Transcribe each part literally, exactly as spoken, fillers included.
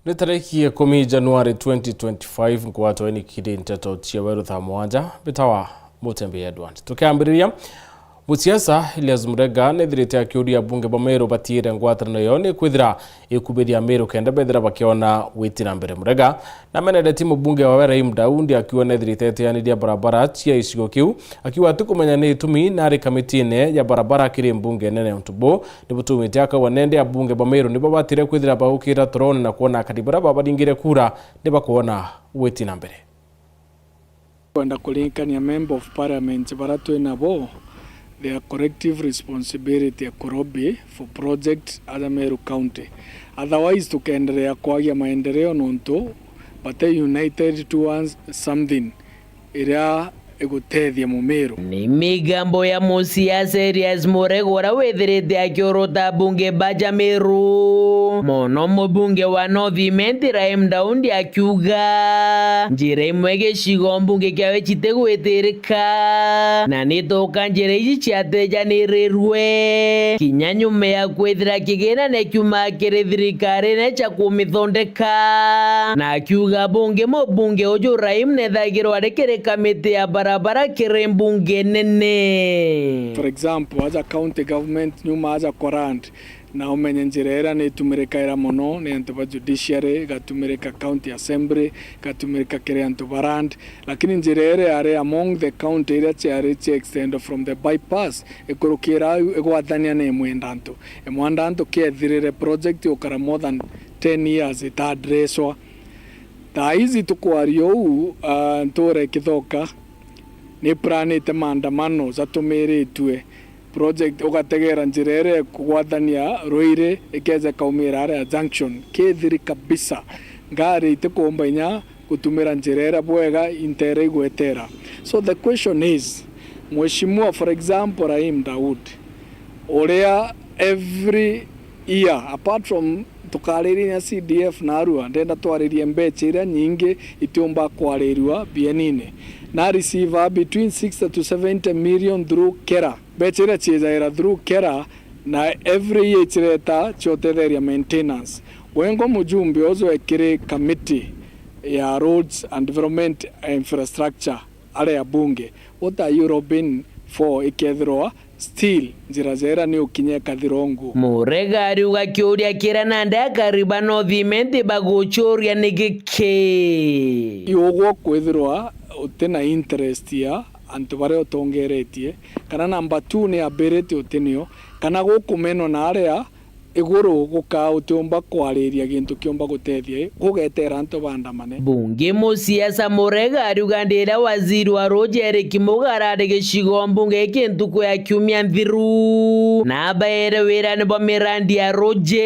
Ni tariki ikumi Januari twenty twenty-five, nkwato inikiri nteto cia weru thaa mugwanja, mbitawa Mutembe Edward. Tukiambiriria, musiasa Elias Murega nethirite akiuria abunge ba Meru batiire ngwataniro yao ni kwithira ikubiria Meru kenda bethira bakiona gwiti na mbere. Murega namenereti mubunge wa Raheem Daudi akiuga nethirite etianiria barabara cia icigo kiu, akiuga atikumenya ni itumi nari kamitine ya barabara kiri mbunge nene untu bu ni butumite akauga nende abunge ba Meru nibo batire kwithira bagukira torone na kwona akari baria babaringire kura ni bakwona gwiti na mbere. Kwenda kuririkania member of parliament baria twi nabo, their collective responsibility ekuru be for project aja Meru County. Otherwise, tukenderea kwagia maendeleo nontu bate united towards something iria igutethia Mumiru. Ni migambo ya musiasa Elias Murega uria withirite akiorota abunge ba Meru, mono mubunge wa North Imenti Raheem Daudi akiuga njira imwe gicigo mbunge kiawe citigwitirika, na ni toka njira iji ciatejanirirwe kinya nyuma ya kwithira kigina ni kiuma kiri thirikarine cia kumithondeka, na akiuga bungi mubunge uju Raheem nethagirwa ari kiri kamiti ya barabara kiri mbunge nene. For example, aja county government nyuma aja kwa land, na umenye njira iria ni itumirikaira mono ni antu ba judiciary, igatumirika county assembly, igatumirika kiri antu ba land, lakini njira iria yari among the county iria ciari cia extend from the bypass ikurukira au igwathania ni imwenda antu. Imwenda antu kiethirire project ukara more than ten years ita addresswa. Thaa ici tukwaria uu, ah, ntura ikithoka, ni planite maandamano jatumiritue project, ugategera njira iria ikugwathania Ruiri ikeja ikaumira aria junction, kithiri kabisa. Ngari itikumba inya gutumira njira iria bwega intere igwetera. So the question is, Mheshimiwa, for example, Raheem Daud, uria every year, apart from tukariria inya C D F na Arua, ndenda twaririe mbeca iria nyingi itiumba kwarirua bienine. Na receive between sixty to seventy million through KeRRA. Mbeca iria ciejaira through KeRRA, na every year icireta ciotetheria maintenance. Wengwa mujumbe uju ekiri committee ya roads and development infrastructure aria bunge. What are you lobbying for ikethirwa still njira jera ni ukinya ikathirongwo? Murega ariuga kiuria kiria nandi akari ba North Imenti bagucuria ni giki. Ugwo kwithirwa uti na interest ya antu baria utongeretie, kana number two ni ability uti nio, kana gukumenwa na aria iguru gukaa utiumba kwariria gintu kiumba gutethia i, gugetera antu baandamane. Bungi musiasa Murega ariuga ndi iria waziri wa ruuji Eric Muga arari gicigo mbunge giki ntuku ya kiumia nthiru, na abaere wira ni bwa mirandi ya ruuji,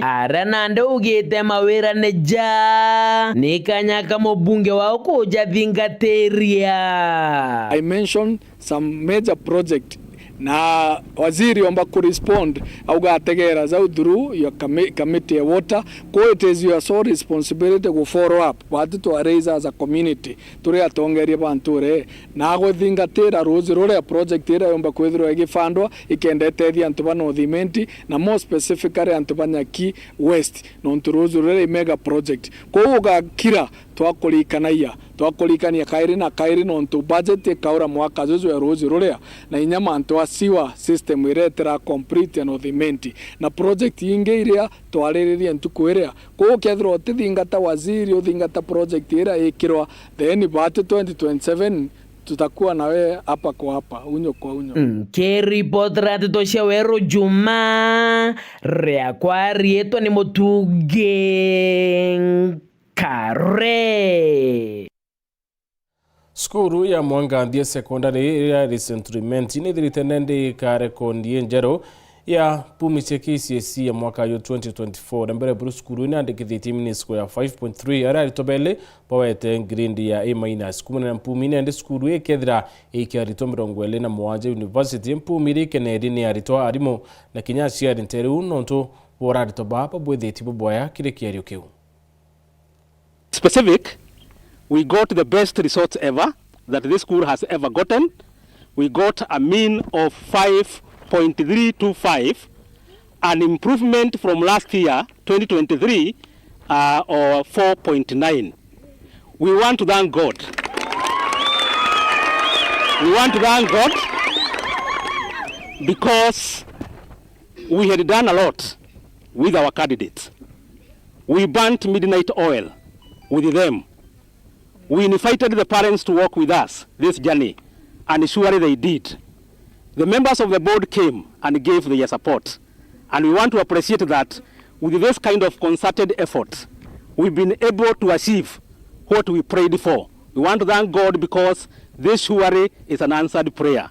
aria nandi ugite mawira ni ja, ni kanya ka mubunge wao kujathingathiria. I mentioned some major project, na waziri omba kurespond, auga ategera jau through your commi-, committee ya water, ko it is your sole responsibility gu follow up. Batu twa raise as a community, turi atongeria ba nture, na aguthingatira ruuji ruria project iria yomba kwithirwa igifandwa, ikenda itethia antu ba North Imenti, na more specifically antu ba Nyaki West, nontu ruuji ruria i mega project. Kou ugakira twakurikanagia, twakurikania kairi na kairi, nontu budget ikaura mwaka juju ya ruuji ruria, na inya mantu a sewer system iria itira complete ya North Imenti, na project ingi iria twariririe ntuku iria. Kou ukethirwa utithingata waziri, uthingata project iria ikirwa, then batu twenty twenty-seven tutakuwa na we hapa kwa hapa, unyo kwa unyo. Nkiripotera nteto cia Weru Juma, riakwa riitwa ni Mutungi Kare. Cukuru ya Mwanganthie Secondary iria iri Century Imenti nithirite nende ikarekondi injeru ya mpumi cia K C S E ya mwaka yo twenty twenty-four. Na mbere buru cukuru inandikithitie minisiko ya five point three, aria aritwa beli bawete grade ya A minus. Kumana na mpumi nende cukuru ikethira ikia aritwa mirongo iri na mugwanja university, mpumi iria ikeneri ni aritwa, arimu na kinya aciari nteriu, nontu bora aritwa baa babwithitie bubwaya kiri kiario kiu. Specific, we got the best results ever that this school has ever gotten. We got a mean of five point three two five, an improvement from last year, twenty twenty-three, uh, or four point nine. We want to thank God. We want to thank God because we had done a lot with our candidates. We burnt midnight oil with them. We invited the parents to walk with us this journey, and surely they did. The members of the board came and gave their support, and we want to appreciate that with this kind of concerted effort, we've been able to achieve what we prayed for. We want to thank God because this surely is an answered prayer.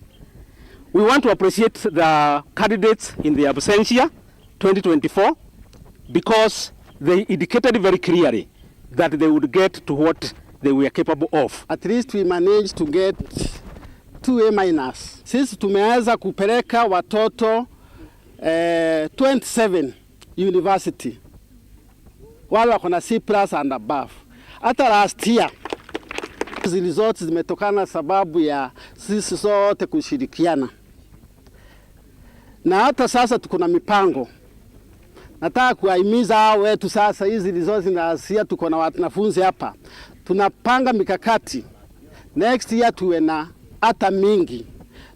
We want to appreciate the candidates in the absentia twenty twenty-four because they indicated very clearly that they would get to what they were capable of. At least we managed to get two A minus. Sisi tumeweza kupeleka watoto, eh, twenty-seven university, wale wako na C plus and above. Hata last year, hizi results zimetokana sababu ya sisi sote kushirikiana. Na hata sasa tuko na mipango. Nataka kuwahimiza hao wetu sasa, hizi results zinaashiria tuko na wanafunzi hapa. Tunapanga mikakati next year tuwe na hata mingi.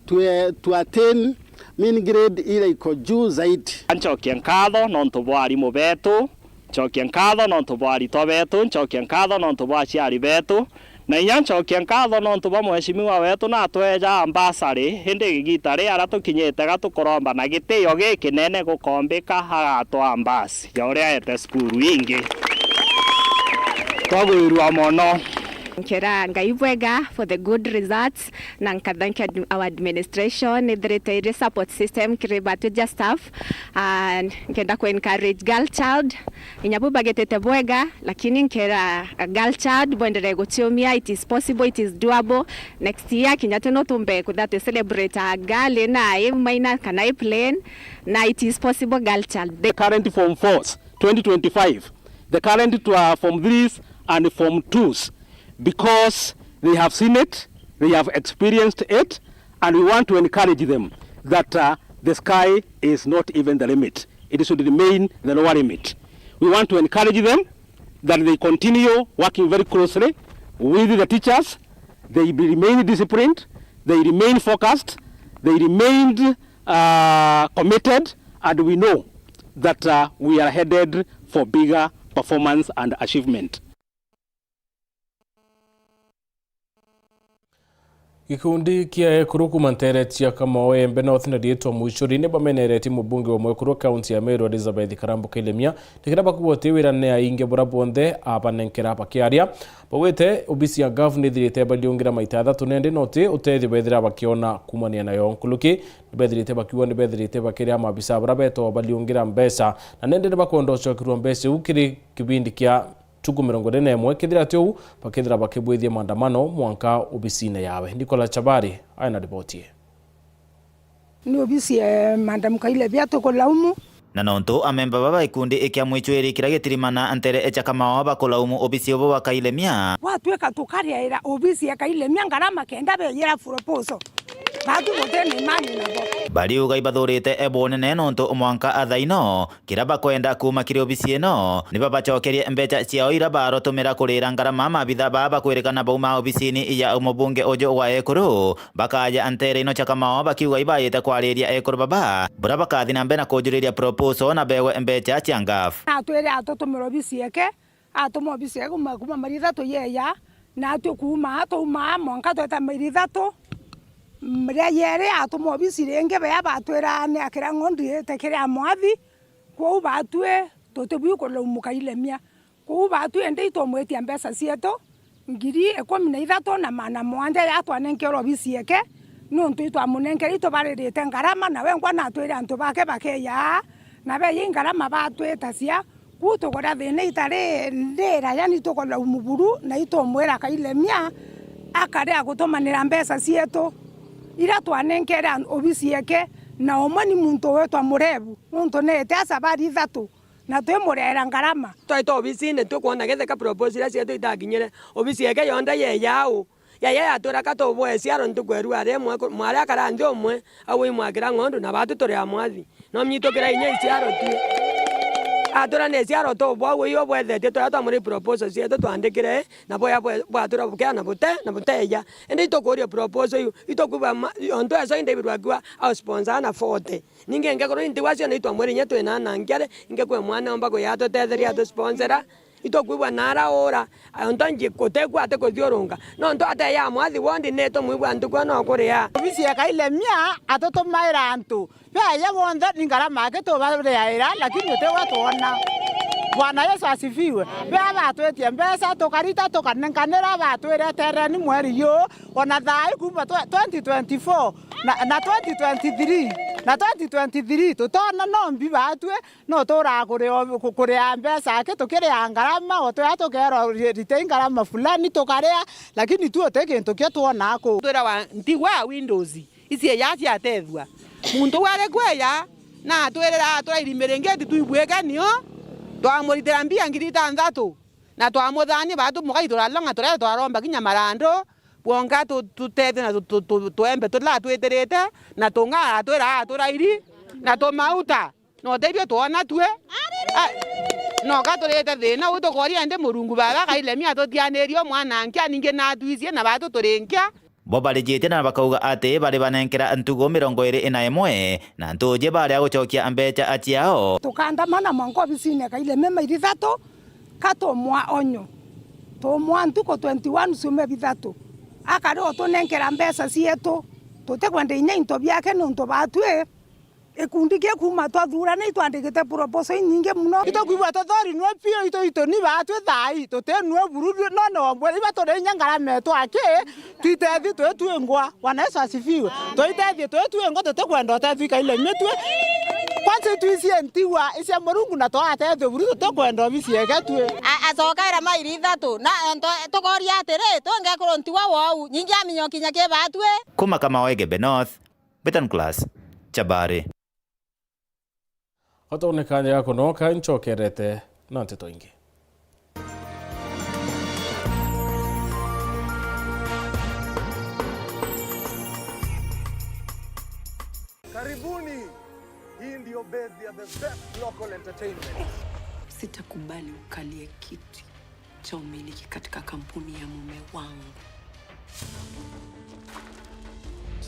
Tuwe, tu attain mean grade ile iko juu zaidi. Ncokie nkatho nontu bwa arimu betu, ncokie nkatho nontu bwa aritwa betu, ncokie nkatho nontu bwa aciari betu, na inya ncokie nkatho nontu bwa mheshimiwa wetu natweja bursary, indi igita ri aria tukinyite ga tukuromba na gitio gikinene gukombika agatwaa mbasi ya uria aete cukuru ingi. Twagwirua mono. Nkera Ngai bwega for the good results, na nkathankia ad-, our administration, ithirite iri support system kiri batwija staff. Ah, nkenda ku encourage girl child, inya bu bagitite bwega, lakini nkera a girl child bwenderee guciumia, it is possible, it is doable. Next year, kinya twi no tumbe kwithirwa twi celebrate a girl ina A minor kana A plain, na it is possible, girl child. The current form fours, twenty twenty-five, the current to, uh, form threes and form twos, because they have seen it, they have experienced it, and we want to encourage them that, uh, the sky is not even the limit. It should remain the lower limit. We want to encourage them that they continue working very closely with the teachers. They be, remain disciplined, they remain focused, they remained, uh, committed, and we know that, uh, we are headed for bigger performance and achievement. Gikundi kia ekuru kuuma nteere cia Kamao Embe North na riitwa Muicuri ni bameneretie mubunge wa mwekuru wa kaunti ya Meru Elizabeth Karambu Kailemia, nikenda bakuuga uti wira ni aingi bura bwonthe abanenkera. Bakiaria, baugite obisi ya Gov ni ithirite bariungira maita jathatu, nendi no ti utethio bethira bakiona kuumania nayo. Nkuruki, ni bethirite bakiuga ni bethirite bakiria maabisa bara betagwa bariungira mbeca, na nendi ni bakwenda ucokerua mbeca iu kiri kibindi kia ntuku mirongo iri na imwe, kethira ti uu, bakethira bakibwithia maandamano mwanka obisine yawe. Nicola Chabari aina riboti ii. Ni obisi ya Madam Kailemia tukulaumu. Na nontu amemba baba gikundi kia Muicuri kiria gitirimana nteere cia Kamao bakulaumu obisi ubu bwa Kailemia. Gwatuika tukariaira obisi ya Kailemia ngarama kenda beyira proposal. Batu guti na imani nabo. Bariuga ibathurite e bunene nontu mwanka a thaino kiria bakwenda kuuma kiri obisi ino, ni babacokerie mbeca ciao iria barotumira kurira ngarama maabitha baa bakwirikana bauma obisini ya mubunge uju wa ekuru, bakaja nteere ino cia Kamao bakiuga ibayite kwariria ekuru baba, buria bakathi na mbere na kujuriria proposal na bewe mbeca cia Gov. Atwire atutumira obisi yake, atuma obisi yake kuma, kuma mairi ithatu yeya, na atwi kuuma, twauma mwanka tweta mairi ithatu, mm, ria yeri atuma obisi ringi, bea batwira ni akira ng'ondi ite kiri amwathi, Kwou batwi tutibui kulaumu Kailemia. Kwou batwi indi itwamwitia mbeca cietu ngiri ikumi na ithatu na magana mugwanja ya twanenkerwe obisi yake, niuntu itwamunenkere itubaririte ngarama, na wengwa natwire antu bake bakeya aa, na beya ingarama batwitacia. Kwou tugura thina itari ndira, yani tukulaumu buru, na itwamwira Kailemia akare agutumanira mbeca cietu iria twanenkere an-, obisi yake, na umwe ni muntu witwa Murebu. Nontu neete a sabari ithatu, na twimurehera ngarama. Twaita obisine, tukwona githeka proposal iria cietu itakinyire. Obisi yeke yonthe yeya au. Yaya yatwira ka tubwe ciaro ntuku erua rimwe, ku-, mwari akara nthi umwe, au imwakira ng'ondu, na batu turi amwathi. No mnyitukira inya iciaro tu. Atwira ni ciaro tu bwau iyo bwethetie turia twamuri proposal cietu twandikire, na boya bwe-, bwatwira bukea na bute-, na buteja. Indi itukuria proposal iu, itukwigua ma-, ontu eso indi ibirwa akiwa au sponsor na forty. Ningi ngekorwo intigwa cio ni itwamwira inya twina na nkiari, ingi kwi mwana omba kuya atutetheria atusponsera. Itukwigua nara ura, ontu nji gutikua ati kuthiurunga. Nontu ateya mwathi wondi ni tumwigua ntuku no kuria. Obisi ya Kailemia atutumaira antu. Beya bonthe ni ngarama aki tubariaira, lakini utigwe twona. Bwana Yesu asifiwe. Beya batwitie mbeca, tukarita, tukanenkanira, batwire, "Etereni mweri yu." Ona thaa ii kuuma twe-, twenty twenty-four na, na twenty twenty-three, na twenty twenty-three, tutona no mbi batwi, no turaa kuria, ku-, kuria mbeca aki tukiria ngarama, o twea tukeerwa ri-, ritei ngarama fulani tukaria, lakini tu uti kintu kio twona ku. Twirawa ntigwa windows. Ici eya ciatethua. Muntu uu ari kweya, na atwirira aturairimiringiti twibwike nio, twamuritira mbia ngiri itanthatu, na twamuthania batu mugai turalonga turia twaromba kinya marandu, bwonka tu-, tutethue na tu-, tu-, tu-, tuembe turia atwitirite, na tunga atwira aturairi, na tumauta. No tebio twona tue. A, no ka turite thina uu tukoria indi Murungu baba Kailemia atutianirie omwana nkia ningi natwicie na batu turi nkia. Bo barijitie na bakauga ati bari banenkera ntugu mirongo iri na imwe, na ntuji baria gucokia mbeca ciao. Tukaandamana mwanka obisine Kailemia mairi ithatu, ka tumwa onyo. Tumwa ntuku twenty-one ciumia bithatu. Akari utunenkera mbeca cietu, tutikwenda inya into biake niuntu batwi. Gikundi kia kuuma twathurana itwandikite proposal inyingi mono. Itukwigua tuthorinue piu, itu, itu ni batwi thaai, tutinue buru, no, no, mbwira iba turi inya ngarama etu aki, twitethi twi twingwa. Bwana Yesu asifiwe. Twitethie twi twingwa, tutikwenda utethio ikaile mitwi. Kwanza itwicie ntigwa icia Murungu na twatethio buru, tutikwenda obisi eke twi. A-, acokaira mairi ithatu, na, nto-, tukoria atiri, twingekurwo ntigwa wou, nyingi aminyo kinya ki batwi. Kuma Kamawege Benoth, Betan Class, Chabari. Otaune kanya ga kunoka, ncokerete na nteto ingi. Karibuni. Hii ndio base ya the best local entertainment. Sitakubali ukalie kiti cha umiliki katika kampuni ya mume wangu.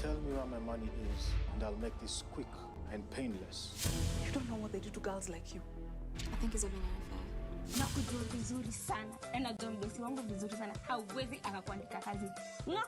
Tell me where my money is and I'll make this quick and painless. You don't know what they do to girls like you. I think he's having an affair. Nakujua vizuri sana. Na najua mdosi wangu vizuri sana. Hawezi akakuandika kazi. Mwa-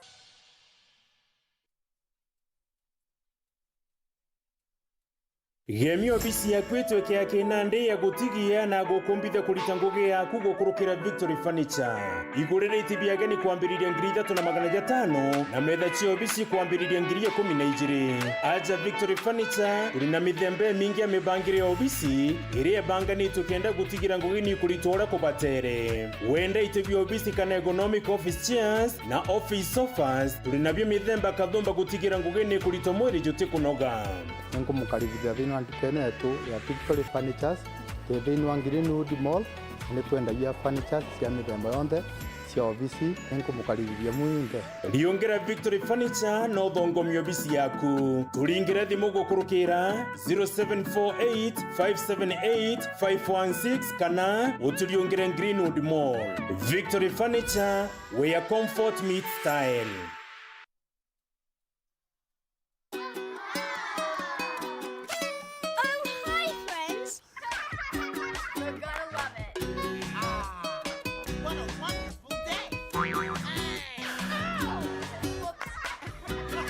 Gemia obisi yaku itwike ya kinandi ya gutigia na gukumbithia kurita ngugi yaku gukurukira Victory Furniture. Igurira iti bia ageni kwambiriria ngiri ithatu na magana jatano na metha cia obisi kwambiriria ngiri ikumi na ijiri. Aja Victory Furniture, turi na mithemba imingi ya mibangire ya obisi iria ibanganitwe kenda gutigira ngugi ni ikuritwa uria kubatere. Wenda iti bia obisi kana ergonomic office chairs na office sofas, turi nabio mithemba kathumba gutigira ngugi ni ikuritwa mwiri jutikunoga. Ninkumukaribithia thiini wa ndukene yetu ya Victory Furnitures. Twi thiini wa Greenwood Mall, na ni twendagia furnitures cia mithemba yonthe cia obisi. Ninkumukaribithia mwinthe. Riungira Victory Furniture na uthongomie obisi yaku. Turingire thimu gukurukira zero seven four eight five seven eight five one six kana uturiungire Greenwood Mall. Victory Furniture, where comfort meets style. Oh, hi, friends. You're gonna love it. Ah, what a wonderful day. Hey. Ow. Whoops.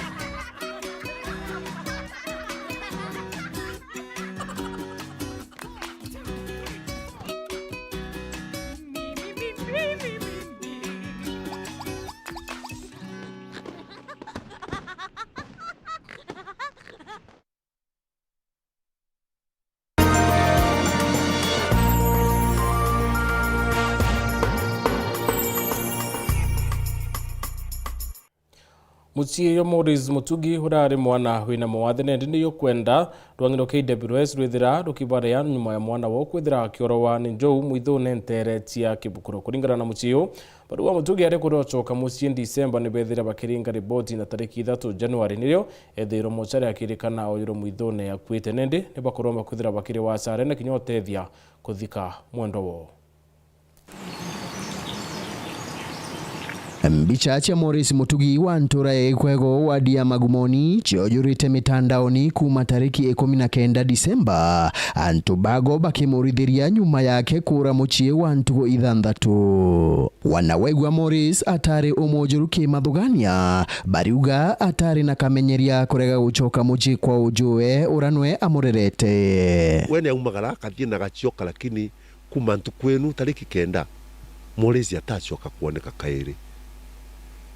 Mucii jwa Morris Mutugi urari mwana wina mawathe nendi ni jukwenda rwang'iro K W S rwithira rukibarea nyuma ya mwana wao kwithira akiorowa ni njou mwithune ntere cia Kibukuro. Kuringana na mucii uu, barua Mutugi ari kuria ucoka mucii Disemba ni bethira bakiringa riboti na tariki ithatu Januari nirio ethirwe mochari akirikana aujirwe mwithune akuite nendi ni bakuromba kwithira bakiri wasare na kinya utethia kuthika mwendwa wao. Mbicha cia Morris Mutugi wa ntura ya Ikwego, wadi ya Magumoni, ciojurite mitandaoni kuma tariki ikumi na kenda Disemba, antu bago bakimurithiria nyuma yake kura mucii wa ntuku ithanthatu. Wanawegwa Morris atari umujuru kimathugania, bariuga atari na kamenyeria kurega gucoka mucii kwa ujue uranwe amurerete. We ni aumagara akathie na gacioka, lakini kuma ntuku inu tariki kenda, Morris atacoka kwoneka kairi.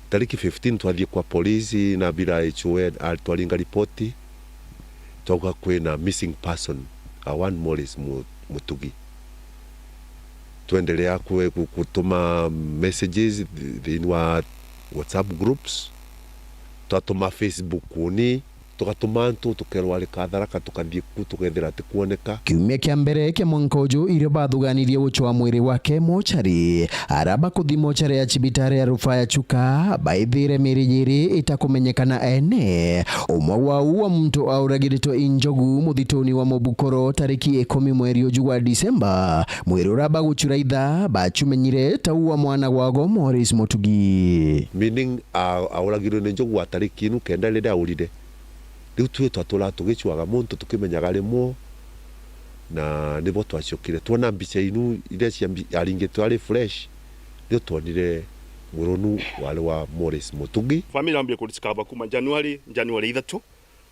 Tariki fifteen twathie kwa polisi na bira H O A twaringa ripoti, twauga kwina missing person a one Morris Mu-, Mutugi. Twendelea kwe-, ku-, kutuma messages thi-, thiini wa WhatsApp groups, twatuma Facebook uni, tugatuma antu tukerwa ari Katharaka, tukathie ku tukethira atikwoneka. Kiumia kia mbere kia mwanka uju, irio bathuganirie gucwa mwiri wake mochari, ara bakuthi mochari ya cibitari ya rufaa ya Chuka, baithire miri yiri itakumenyekana ene. Umwe wau wa muntu auragiritwe i njogu muthituni wa Mubukoro tariki ikumi mweri uju wa Disemba. Mwiri uria bagucura itha bacumenyire ta u wa mwana wago Morris Mutugi. Meaning, a-, auragirwe ni njogu wa tariki inu kenda riria aurire. Riu twi twatura tugicwaga muntu tukimenyaga rimwe, na nibo twacokire twona mbica inu iria cia mbi-, aringitwe ari fresh, nio twonire mwiri unu wari wa Morris Mutugi. Family yambia kudiscover kuma January, January ithatu,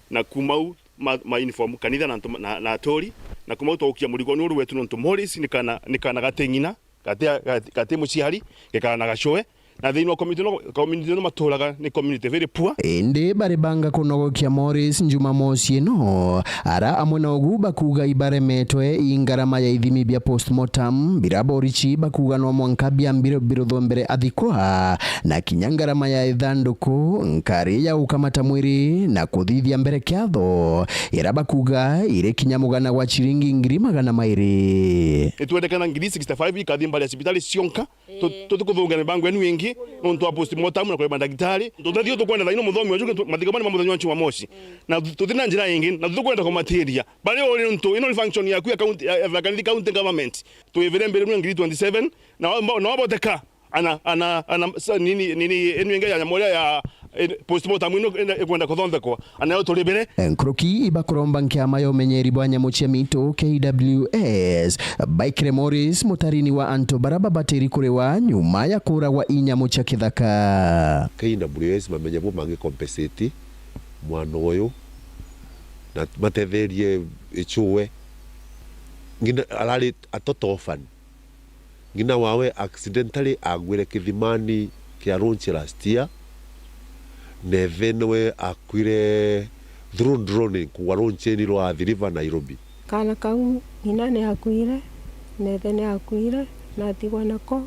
na kuma u ma, ma uniform kanitha na antu, na, na aturi, na kuma u twaukia murigo ni uru wetu nontu Morris ni kana, ni kana gati ng'ina, gati, gati, gati muciari, gekara na gacoe, na thiini wa community no, community no maturaga ni community very poor. Indi bari banga kunogokia Morris Jumamosi ino, ara amwe na ugu bakuga ibaremetwe i ngarama ya ithimi bia postmortem, bira borichi bakuga no mwanka biambire biruthumbire athikwa, na kinya ngarama ya ithanduku, nkari ya gukamata mwiri na kuthithia mbere kiatho, ira bakuga iri kinya mugana gwa ciringi ngiri magana mairi. Nitwendekana ngiri sixty-five ikathi mbari ya cibitari cionka. Tu-, tutikuthungira mibango yenu ingi nontu wa postmortem na kurima ndagitari. Tutethio tukwenda thaino muthomi wa Chuka, mathiko mani ma muthenya wa Jumamosi. Na tu-, tutina njira ingi, na tutikwenda kumatiria. Bari uri ntu, ino ni function yaku ya county, ya, ya Tharaka Nithi County Government. Twivire mbere mwa ngiri twenty-seven, na wa-, na waboteka, ana, ana, ana, sa-, nini, nini, enu inge ya, ya moria ya, eh, postmortem ino, ino ikwenda kuthondekwa, ana yo turibire. Nkuruki ibakuromba nkiama ya umenyeri bwa nyamu cia mitu, K W S, baikire Morris mutarini wa antu bara babatiri kuriwa nyuma ya kuragwa i nyamu cia kithaka. K W S mamenye bo mangi compensate mwana uyu, na matetherie ichue. Ngina arari a total orphan. Ng'ina wawe accidentally agwire kithimani kia Ronchi last year, na ithe niwe akwire through drowning kugwa ronchini rwa Athi River, Nairobi. Kaana kau ng'ina ni akwire, na ithe ni akwire, na atigwa nako,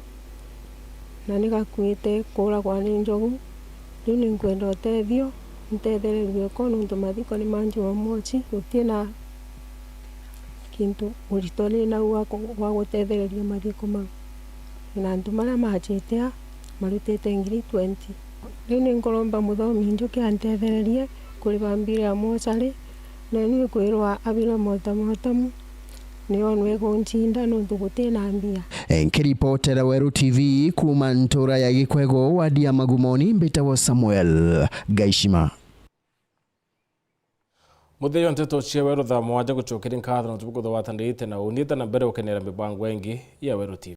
na ni gakuite kuuragwa ni njogu. Riu ni nkwenda utethio, ntethererue ko, nontu mathiko ni ma Jumamosi, guti na kintu urito ni nau wa ku-, wa gutethereria mathiko mau. Na antu maria majite a, marutite ngiri twenty. Riu ni nkuromba muthomi Njuki antethererie kuriba mbira ya mochari, na ni kwirwa abirwe motamotamu, ni onwe guncinda nontu guti na mbia. Nkiripotera Weru T V kuuma ntura ya Gikwego, wadi ya Magumoni, mbitagwo Samuel Gaishima. Muthia wa nteto cia Weru thaa mugwanja gucokeria nkatho na tubuku thwatandite na unite na mbere gukenera mibango ingi ya Weru T V.